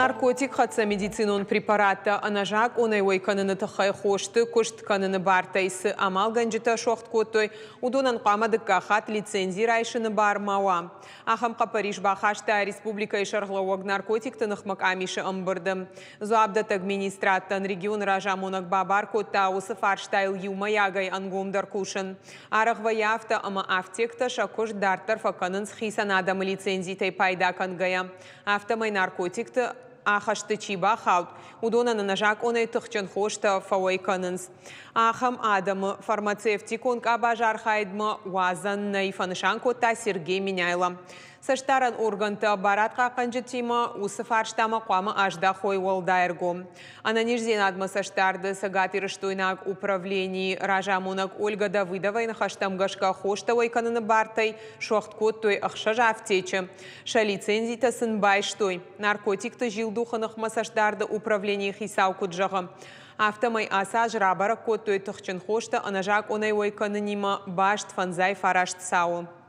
Наркотикхӕццӕ медицинон препараттӕ ӕнӕзакъонӕй уӕй кӕныны тыххӕй хосты куыст кӕныны бартӕй цы амалгӕнджытӕ суӕгъд кодтой, уыдонӕн хъуамӕ дыккаг хатт лицензи райсыны бар ма уа. Ахӕм хъӕппӕрис бахаста республикӕйы сӕргълӕууӕг наркотикты ныхмӕ къамисы ӕмбырды. Дзуапдӕттӕг министрадтӕн регионы разамонӕг бабар кодта уыцы фарстайыл иумӕйагӕй ӕнгомдӕр кусын. Арӕх вӕййы афтӕ, ӕмӕ афтектӕ сӕ куыст дарддӕр фӕкӕнынц хицӕн адӕмы лицензитӕй пайда кӕнгӕйӕ. Афтӕмӕй наркотикты ахӕсты чи бахауд, уыдонӕн ӕнӕзакъонӕй тыхджын хостӕ фӕуӕй кӕнынц. Ахӕм адӕмы фармацевтикон къабазы архайдмӕ уадзӕн нӕй, фӕнысан кодта Сергей Меняйло. Цӕстдарӕн органтӕ барадхъахъхъӕнджытимӕ уыцы фарстамӕ хъуамӕ аздахой уӕлдай ӕргом. Ӕнӕниздзинадмӕ цӕстдарды цӕгатирыстойнаг управленийы разамонӕг Ольга Давыдовайы ныхӕстӕм гӕсгӕ хостӕ уӕй кӕныны бартӕй суӕгъд кодтой ӕхсӕз афтечы. Сӕ лицензитӕ сын байстой. Наркотикты зилдухы ныхмӕ цӕстдарды управленийы хицау куыд зӕгъы, афтӕмӕй ацы аз рабӕрӕг кодтой тыхджын хостӕ ӕнӕзакъонӕй уӕй кӕнынимӕ баст фӕндзай фараст цауы.